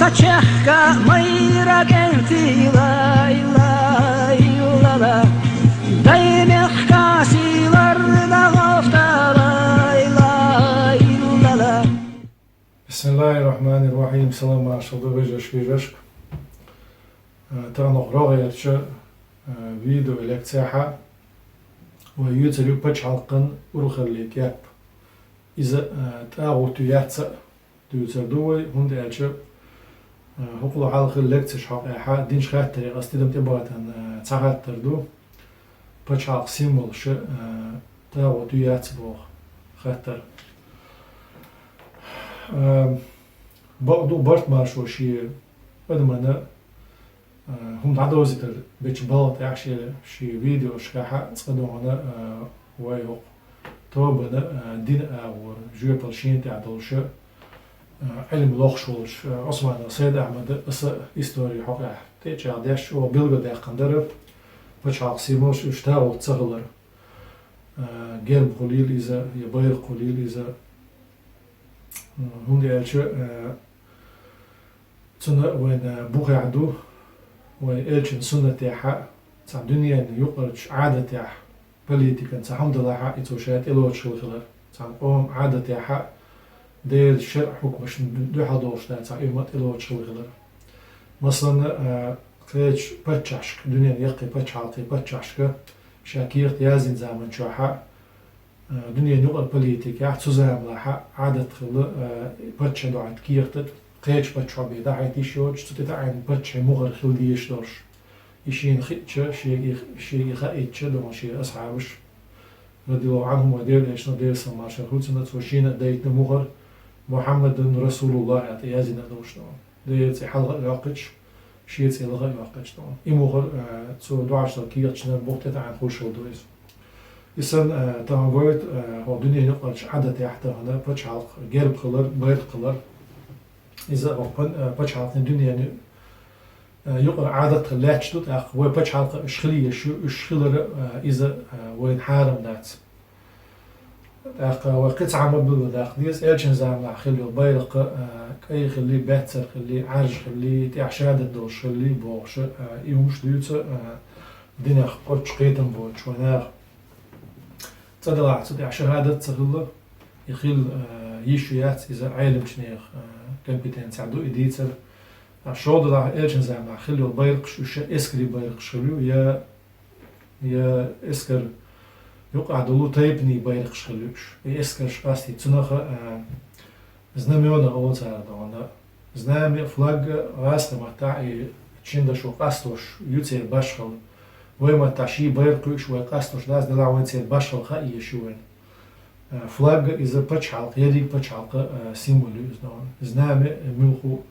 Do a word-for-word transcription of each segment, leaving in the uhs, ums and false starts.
Чехка майра кӀентий, лай, лай, ла, ла. Дай мехка сийлар дагъалта, лай, лай, ла, ла. Бисмиллахир-рахманир-рахим. Салам-маршал ду, вежарий, вежарий. Э, таханарча рогӀерча, э, видео лекцехь вай юьйцур ю пачхьалкхан урхалле кеп. Иза, э, тӀагӀут ю, яц а дуьйцур ду вай, хӀунда аьлча, э, хӀокхул хьалха лекцеш хьокъехь динчу хаттарех ас тидам тӀебахийтина, э, цхьа хаттар ду. Пачхьалкх символаш, э, тӀагӀут ю, яц боху хаттар. Э, бакъду, барт маршо шен адамана, э, хӀума дӀадовзийтар бечу балха тӀехь шен, шен видеошкахь цкъа дохана, э, вай хӀокху тобанан, э, дин агӀор жоьпалла шена тӀехь долуш, э, Ӏилма лохуш волчу, э, Ӏусманов Сайд-Ахьмада аса истори хьокъехь тӀечӀагӀдеш, оха билгалдаьккхина дара пачхьалкх символаш уьш тӀагӀут ца хилар. Э, герб хуьлийла иза, я байракх хуьлийла иза. М, хӀунда аьлча, э, цуьнан вайна бухехь ду, вайн элчан суннатехь, цхьана дуьненан юкъарчу Ӏадатехь, политикан цхьа хӀума далахь, и цо ша тӀелоцуш хилла хилар. Цхьана къоман Ӏадатехь, Делан шарӀан хьукмашна дуьхьал долуш дан цхьа хӀума тӀелоцуш хилла хилар. Масалан, а, кхечу паччахьашка, дуьненан яккхий пачхьалкхийн паччахьашка ша кехат яздина заман чохь, а, дуьненан юкъара политикехь цу заманахь Ӏадат хилла, а, паччахьан дуьхьа кехат а кхечу паччахьо бен дӀахьийта йиш йоцуш, цу тӀетаӀийна паччахьан мухӀар хила дезаш долуш. И шена хиъча, шега и, шега и хаийтча, доху шен асхьабаш, радияллаху Ӏанхум, вайн Делан элчано, Делера салам-маршалла хуьлда цунна, цо шена а дайтина мухӀар, «Мухьаммадун Расулуллах» аьлла тӀеяздина а долуш доху. Делан цӀе хьалха а йоккхуьйтуш, шен цӀе лаха а йоккхуьйтуш доху. И мухӀар, а, цо дуьхьал кехаташна бух тӀетаӀийна хуьлуш хилла ду иза. И санна, а, тахана гойту, а, хӀокху дуьненан юкъарчу Ӏадатехь тахана пачхьалкх герб хилар, байракх хилар. Иза хӀокху пан-, а, пачхьалкхана дуьненан, а, юкъара Ӏадат хилла лаьтташ ду, тӀаккха вай пачхьалкхан уьш хила езаш ю, уьш хилар, а, иза, а, вайна хьарам дац. ТӀаккха вай кхин цхьа хӀума билгалдаккха деза, элчан заманахь хилла йолу байракх, а, кӀай хилла, баьццара хилла, Ӏаьржа хилла, тӀехь шадат долуш хилла бохуш, а, и хӀумаш дуьйцу, а, динах кхоччуш кхетам боцуш вайн наха. Цкъа делахь, цу тӀехь шахӀадат а ца хилла, и хила, а, йиш ю, яц, иза Ӏеламчу нехан, а, компетенцехь ду и дийцар. А шо делахь, элчан заманахь хилла йолу байракхаш уьш эскарийн байракхаш хилла ю, я, я эскар юкъахь долу тайпанийн байракхаш хилла ю уьш. И эскарш къастийта, цунах, а, знамена олу цара дохана. Знамя, флаг гӀазкхийн маттахь и шина дашо къастош ю церан башхалла. Вайн маттахь шен байракх ю уьш, вай къастош дац, делахь вайн церан башхалла хаа езаш ю вайна. Э, флаг иза пачхьалкх, ерриг пачхьалкх, э, символ ю иза дохана. Знамя, э, муьлхха,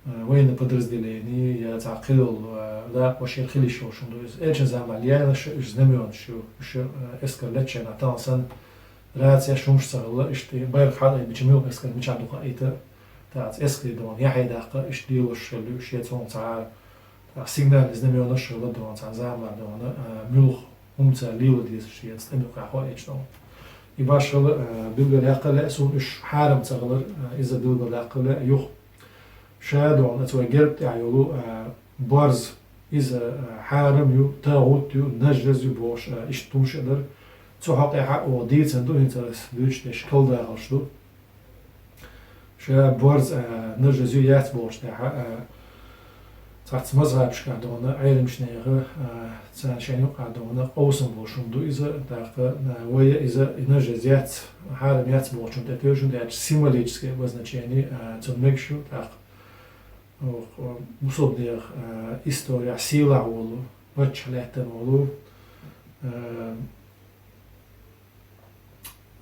э, военный подразделение, я цхьа кхин йолу, э, дакъа шера хила йиш йолуш хӀума ду иза. Элчан заманахь лелийнарш уьш знамёнаш ю, уьш, э, эскар лечча а тахана санна, рацеш хӀумаш ца хилла, иштта и байракх хьалаайбича муьлха эскар мичахь ду хаийта, тӀаккха эскаре дохана яхье даккха, иштта лелош хилла ю, шен цунах цхьа, тӀаккха сигнальный знамёнаш хилла дохана, цхьана заманахь дохана, а, муьлха хӀума ца лела дезаш, шен цӀе тӀе муьлхха хьо эча дохана. И башхалла, а, билгалдаккха лаьа суна уьш хьарам ца хилар, а, иза билгалдаккха лаьа юха. Ша дохана оцу вай герб тӀехь йолу, а, борз, иза, а, хьарам ю, тагӀут ю, нажас ю бохуш, а, иштта хӀумаш а дара. Цу хьокъехь а оха дийцина ду, хӀинца ас дуьйцуш дерш калдахалш ду. Ша борз, а, нажас ю, яц бохуш тӀехь, а, цхьацца мазхабашкахь дохана Ӏеламчу нехан, а, царна шайна юкъахь дохана къовсам болуш хӀума ду иза, тӀаккха, а, вай иза и нажас яц, хьарам яц бохучунна тӀе тевжина, хӀунда аьлча символическое обозначение, а, цунна мегаш ю, тӀаккха. Оха, а, бусалба нехан, а, историяхь сийлахь волу, паччахь лаьттина волу, а,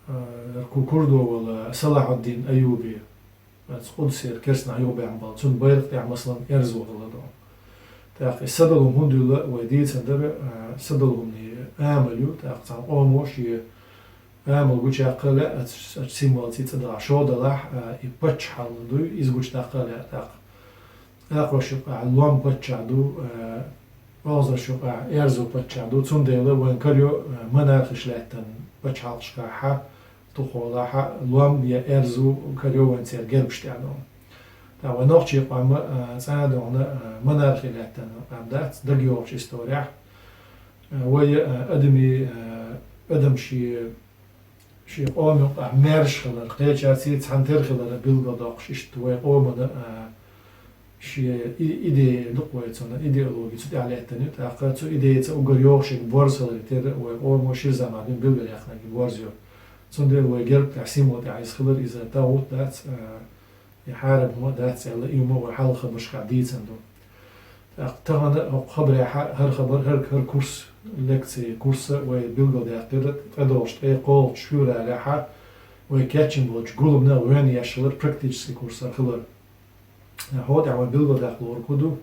а, ку-, курдо волу Салахьуддин Айюби, оцу Къудсера керстанах юхабаьхна болу, цуьнан байракх тӀехь, масалан, эрзо хилла дохана. ТӀаккха и садалла хӀума хӀунда юьлла вай дийцина дара, а, садалла хӀуманийн амал ю, тӀаккха цхьана къомо шен амал гучуяккха лаьа, оцу, оцу символца цӀа даха шо далахь, а, и паччахьалла дуй, иза гучудаккха лаьа тӀаккха. Акхарш юкъахь лом паччахь ду, а, олхазарш юкъахь эрзу паччахь ду, цундела вайн карайо, а, монархиш лаьттина пачхьалкхашкахь, туххолахь, лом я эрзу карайо вайн церан гербаш тӀехь дохана. ТӀаккха вай нохчий къам а, цӀа а догӀна, а, монархи лаьттан къам дац, дагайоагӀача исторехь. А, вай, а, адами, а, адам ший, ший къоман юкъахь маьрша хилар, кхечаьрца цхьана тера хилар билгалдоккхуш, иштта вай къомана, а, ший и-, идея ду-кх вай цунна, идеологи цу тӀехь лаьттан ю, тӀаккха цу идейца уггар йогӀуш ерг борз хиларе терра вай къомо шира заманна билгалъяьккхинарг борз ю. Цундела вай герба тӀехь, символ тӀехь иза хилар, иза тагӀут дац, а, и хьарам хӀума дац аьлла, и хӀума вай хьалха хабаршкахь дийцина ду. ТӀаккха тахана хӀокху хабарехь хӀара хабар, хӀара, хӀара курс, лекци курс вай билгалдаьккхира, тӀедогӀуш ткъе кхоалгӀачу февралехь вай кечйина болчу гуламна гӀоьнна еш хилар практически курс хилар. ХӀокху тӀехь вай билгалдаккха луург хӀун ду?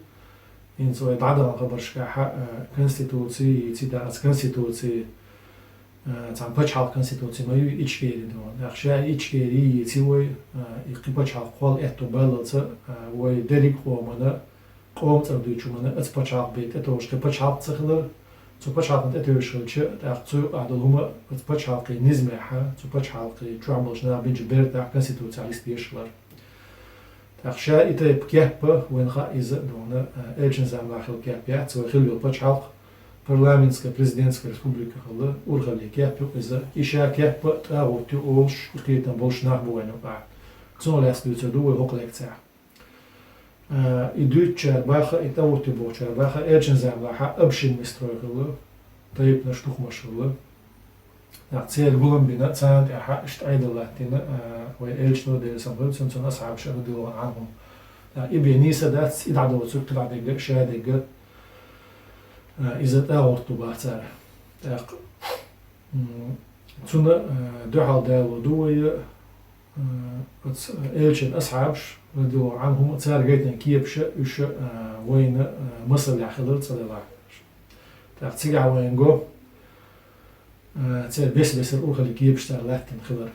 ХӀинца вай дӀадахана хабаршкахь, а, конституци йийци, тӀаккха оцу конституци, а, цхьана пачхьалкх конституци ма ю Ичкери ду. ТӀаккха ша Ичкери йийци вай, а, и кхин пачхьалкх кхолла аьтто баллалца, а, вай дерриг а къомана, къоман цӀарна дуьйцучу хӀуманна оцу пачхьалкх бен тӀетовжуш кхин пачхьалкх ца хилар, цу пачхьалкхана тӀетевжаш хилча, тӀаккха цу юкъахь долу хӀума оцу пачхьалкхийн низамехь, цу пачхьалкхана чохь болчу наха бинчу бертахь конституцехь листа дезаш хилар. ТӀаккха ша и тайпа кеп а, вайна хаьа иза а дуьйна, а, элчан заманахь хилла кеп яц, вай хилла йолу пачхьалкх парламентская, президентская республика хилла, урхаллин кеп ю иза. И ша кеп а, тӀагӀут ю олуш, и кхетам болуш нах бу вайна юкъахь. Цунах лаьцна дуьйцур ду вай хӀокху лекцехь. А, и дуьйцучара боху, и тӀагӀут ю бохучара боху, элчан заманахь общинный строй хилла, тайпанаш, тухумаш хилла. ТӀаккха церан гулам бина, царна тӀехь иштта Ӏедал латтийна, а, вай элчано, Делера салам хуьлда цунна, цуьнан асхьабаша, радияллаху Ӏанхум. ТӀаккха и бен нийса дац, и дӀадоцург кхидӀа дерг а, ша дерг а, а, иза тӀагӀут ду боху цара. ТӀаккха, м, цунна, а, дуьхьал далор ду вай, а, оцу элчан асхьабаш, радияллаху Ӏанхум, цара гайтина кепаш а, уьш, а, вайна, а, масаллехь хилар цӀа делахь. ТӀаккха цигахь вайна го, а, церан бес-бесара урхаллин кепаш цара латтийна хилар.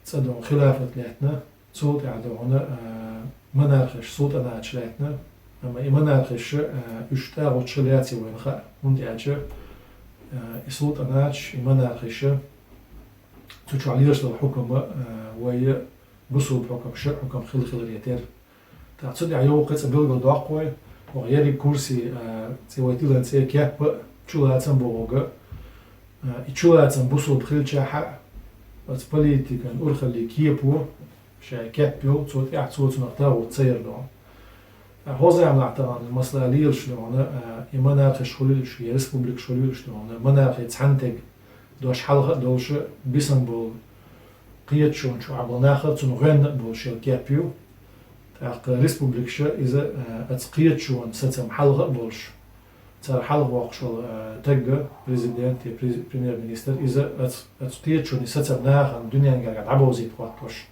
ЦӀа догӀу хилафат лаьттина, цул тӀаьхьа догӀу, а, монархиш, султӀанаташ лаьттина, амма и монархиш, а, уьш тӀагӀуташ хилла яц вайна хаьа, хӀунда аьлча, а, и султӀанаташ, и монархиш, цу чохь лелаш долу хьукам, а, вай бусулба хьукам, шарӀ хьукам хилла хиларе терра. ТӀаккха цу тӀехь юха кхин цкъа билгалдоккху вай, хӀокху ерриг курсе, а, цӀе вай тиллина цӀе кеп а, чулацам бохург а, а, и чулацам бусулба хилчахь а, оцу политикан урхаллин кепо, шайн кеп йолу, цо тӀехь цо цунах тӀагӀут ца яр догӀу. Ткъа хӀокху заманахь тахана, масала, лелаш догӀу, а, и монархиш хуьлийла уьш, я республикаш хуьлийла уьш догӀу, монархи цхьаьнатега дош хьалха а долуш, бисина болу кхеташонан чохь болу нах а цунна гӀоьнна а болуш йолу кеп ю. ТӀаккха республикаша иза, а, оцу кхеташонан сацам хьалха а болуш, цара хьалха воккхуш волу, а, таг а, президент я през-, премьер-министр, иза оцу, оцу кхеташонан сацам нахана дуьненна гергахь дӀабовзийта хӀоттош,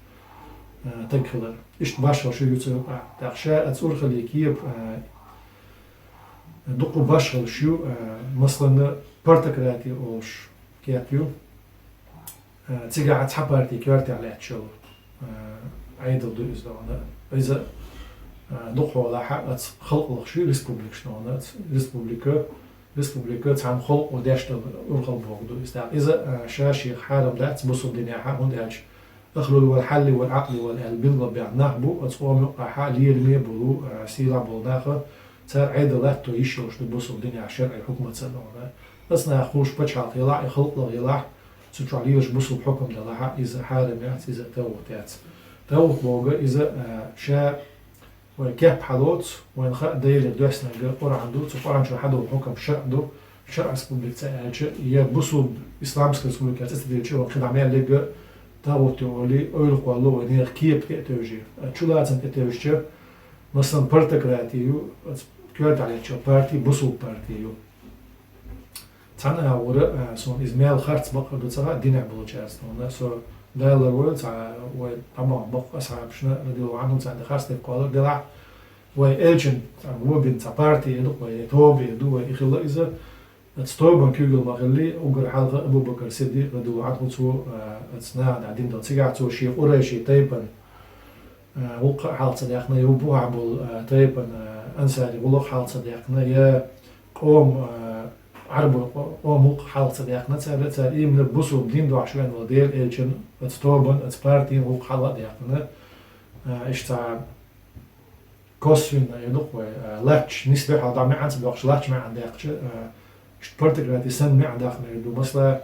а, таг хилар. Иштта башхалла шу ю цу юкъахь. ТӀаккха ша оцу урхаллин кепа, а, дуккха башхаллаш ю, а, масалан, партократи олуш кеп ю. А, цигахь цхьа парти коьртехь лаьтташ йолу, а, Ӏедал ду иза догӀу. Иза, а, дукхахьолахь оцу халкъалахь шу республикаш догӀу. Оцу республика, республика цхьана халкъо деш долу урхалла бохург ду иза. ТӀаккха иза, а, ша шех хьарам дац бусулба динехь, хӀунда аьлча ахлул вал хьалли вал Ӏакъди вал аьлла билгалбаьхна нах бу, оцу къоман юкъахь лераме а болу, а, сийлахь болу нах, цара Ӏедал латто йиш йолуш ду бусулба динехь шарӀи хьукматца а догӀу. Оцу наха хуьлуш пачхьалкх елахь, и халкъалахь елахь, цу чохь лелаш бусулба хьукам делахь, иза хьарам яц, иза тагӀут яц. ТагӀут бохург иза, а, ша вай кеп хьалоцу, вайна хаьа Делера доьссинарг Къуръан ду, цу Къуръан чохь хьадолу хьукам шарӀ ду, шарӀ республика ца аьлча, я бусулба исламская республика цӀе ца диллича, вайна кхидӀа мел лерг а тагӀут ю олий, ойла кхоллало вай нехан кепа тӀе а тевжий. Чулацам тӀе тевжича, масалан, партократи ю, оцу коьртехь лаьтташ йолу парти бусулба парти ю. Цхьана агӀора, а, суна иза мел харц бакъ ду ца хаьа динехь болчаьрца. Со Дала ларвойла цхьа вай дӀабахана бакъ асхьабашна, радияллаху Ӏанхум, царна харц дерг кхоллар делахь, вай элчан цхьа го бина цхьа парти ду-кх вай, тоба ду вай, и хилла иза. Оцу тобан куьйгалла ма хиллий, уггар хьалха Абу Бакр Сиддикъ, радияллаху Ӏанху, цо, а, оцу наха дӀа дина долу. Цигахь цо шен къурайши тайпан, а, гӀуллакх а хьалха ца даьккхина, я бухахь болу, а, тайпан, а, ансари гӀуллакх а хьалха ца даьккхина, я къом, а, Ӏарбой къо-, къом гӀуллакх а хьалха ца даьккхина цара, цара именно бусулба дин дохьуш веана волу Делан элчан оцу тобан, оцу партин гӀуллакх хьалха а даьккхина. А, иштта цхьа косвенна, э, ду-кх вай, э, лач, нисбехьа дӀа маьӀанца бохуш, лач маьӀан даьккхича, э, иштта партократи санна маьӀан даккха мегар ду. Масала,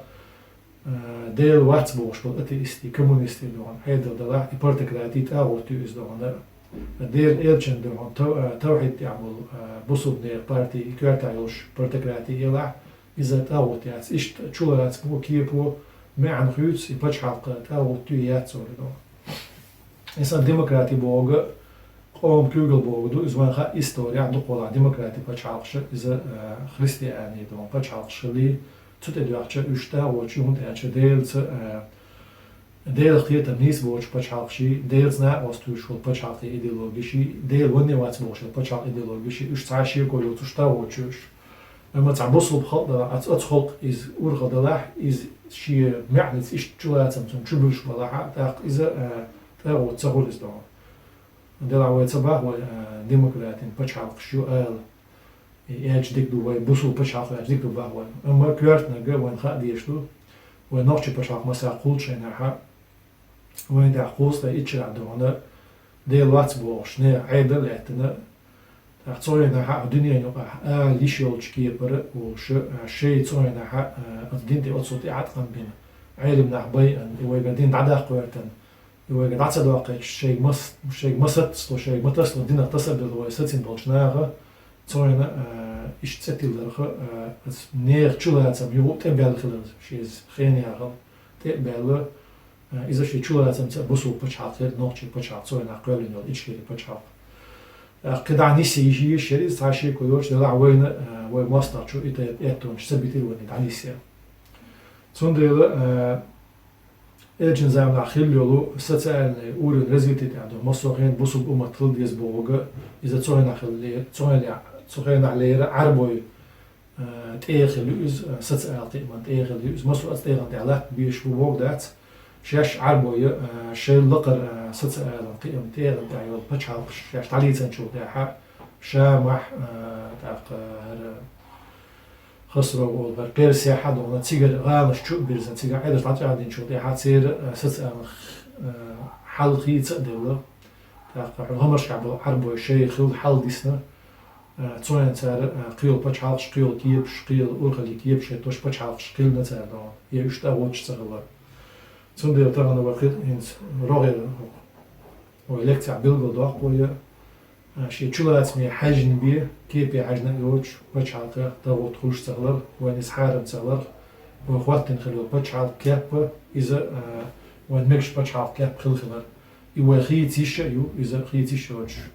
э, Дела вац бохуш болу атеисти, коммунисти дохана Ӏедал далахь, и партократи тӀагӀут ю иза дохана. Делан элчан дохана тав-, э, тавхьид тӀехь болу, э, бусулбанех парти, и коьртахь йолуш партократи елахь, иза тӀагӀут яц. Иштта чулацамо, кепо, маьӀан хуьйцу, и пачхьалкх тӀагӀут ю, яц цо дохана. И санна демократи бохург, къоман куьйгалла бохург ду, иза вайн хаьа исторехь дукхахволахь демократи пачхьалкхаша, иза, э, христиани дохана пачхьалкхаш хилли, цу тӀе доьхча уьш тӀагӀут ю, хӀунда аьлча Делаца, э, Делах кхетам нийса боцучу пачхьалкхаший, Делаца накъост хуьлуш волу пачхьалкхийн идеологиший, Дела ванне вац бохуш волу пачхьалкх идеологиший, уьш цхьа а шеко йоцуш тӀагӀут ю уьш. Амма цхьа бусулба халкъ далахь, оцу, оцу халкъ иза урхалла далахь, иза шен маьӀница иштта чулацамца чубуьллуш балахь а, тӀаккха иза, э, тӀагӀут ца хуьлу иза дохана. Делахь вай ца боху вай, э, демократин пачхьалкхаш ю ала, и аьлча дика ду вай, бусулба пачхьалкх аьлча дика ду боху вай. Амма коьртаниг вайна хаа дезаш ду, вай нохчийн пачхьалкх масех кхуллучу хенахь, вайна тӀехь кхузткъе итт шарахь дохана, Дела вац бохуш нехан Ӏедал а лаьттина, тӀаккха цу хенахь а дуьненан юкъахь ала йиш йолчу кепара волуш, а, шайн цу хенахь а, а, оцу дин тӀе оццул тӀеӀаткъам бина, Ӏелам нах байъина, и вайгара дин дӀадаккха гӀоьртина, и вайгара дӀа ца доккхуьйтуш, шайга мас-, шайга масатталла, шайга матаслла динах тасабелла вай сацийна болчу наха, цу хенахь, а, иштта цӀе тилларх, а, оцу нехан чулацам юха тӀебаьлла хилар, шен иза хенан яхал тӀе а баьлла, а, иза шен чулацамца бусулба пачхьалкх хир, нохчийн пачхьалкх, цу хенахь кхоьллина йолу Ичкери пачхьалкх. ТӀаккха кхидӀа нисъе йиш йиш яра иза, цхьа шеко йоцуш, делахь вайна, а, вай мостагӀчу и тайпа аьттонаш ца битира вайна дӀанисъян. Цундела, а, элчан заманахь хилла йолу социальный уровень развития тӀехь ду, массо а хенахь бусулба уммат хила деза бохург, иза цу хенахь хилла ле-, цу хенахь, цу хенахь лера Ӏарбой, а, тӀехь хилла ю иза, а, социал кхиаман тӀехь хилла ю иза. Массо а цу тӀегӀан тӀехь латта безаш бу бохург дац. Шаьш Ӏарбой, а, шайн лакхара, а, социалан кхиаман тӀегӀан тӀехь йолу пачхьалкхаш шаьш дӀалийцинчул тӀаьхьа Шамахь, а, тӀаккха хӀара Хасров олу хӀара Персехь а дохана, цигара гӀаланаш чу а бирзина, цигара Ӏедалш дӀачӀагӀдинчул тӀаьхьа церан, а, социалан, а, хьал хийца а делла. ТӀаккха хӀара гӀамаршкахь болу Ӏарбой шайн хилла хьал дисна, а, цу хенахь цара, а, кхин йолу пачхьалкхаш, кхин йолу кепаш, кхин йолу урхаллин кепаш хӀиттош пачхьалкхаш хилла цара дохана, я уьш тӀагӀуттуш ца хилла. Цундела тахана вай кхин хӀинца рогӀера вай лекцехь билгалдоккху вай, а, шен чулацаме хьаьжна бен, кепе хьаьжна а йоцуш, пачхьалкх тӀагӀут хуьлуш ца хилар, вайна иза хьарам ца хилар, вай хӀоттийна хилла йолу пачхьалкх кеп а, иза, а, вайна мегаш пачхьалкх кеп хилла хилар. И вай хийца йиш а ю, иза хийца йиш йоцуш,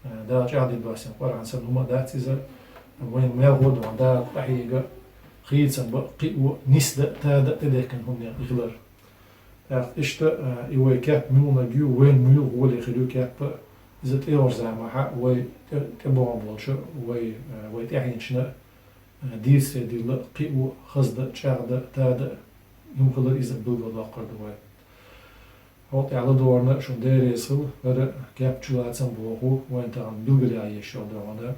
а, Дала чӀагӀдина доссийна Къуръан санна хӀума а дац иза, вайна мел гӀо ду Дала къахьега, хийцам бан а, кхио а, нисдан а, тадан а тӀедехкина хӀуманех и хилар. ТӀаккха иштта, а, и вай кеп муьлханиг ю, вайна муьлха гӀоле хир ю кеп а, иза тӀейогӀучу заманахь а вай тӀе-, тӀебогӀун болчу вай, а, вай тӀаьхьенашна, а, дийцаре дилла, кхио а, хаздан а, чӀагӀдан а, тадан а хӀума хилар, иза билгалдоккхур ду вай. ХӀокху тӀехь ладогӀарна шун дерриг хила, хӀара кеп чулацам боху, вайна тахана билгалъян езаш йолу догӀана.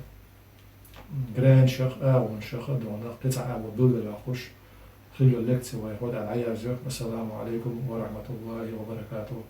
Гранашах, агӀонашах а догӀана, кхин цхьа агӀо билгалйоккхуш, хилла йолу лекци вай хӀокху тӀехь дӀаерзайо. Ассаламу Ӏалайкум ва рахьматуллахӀи ва баракатухӀ.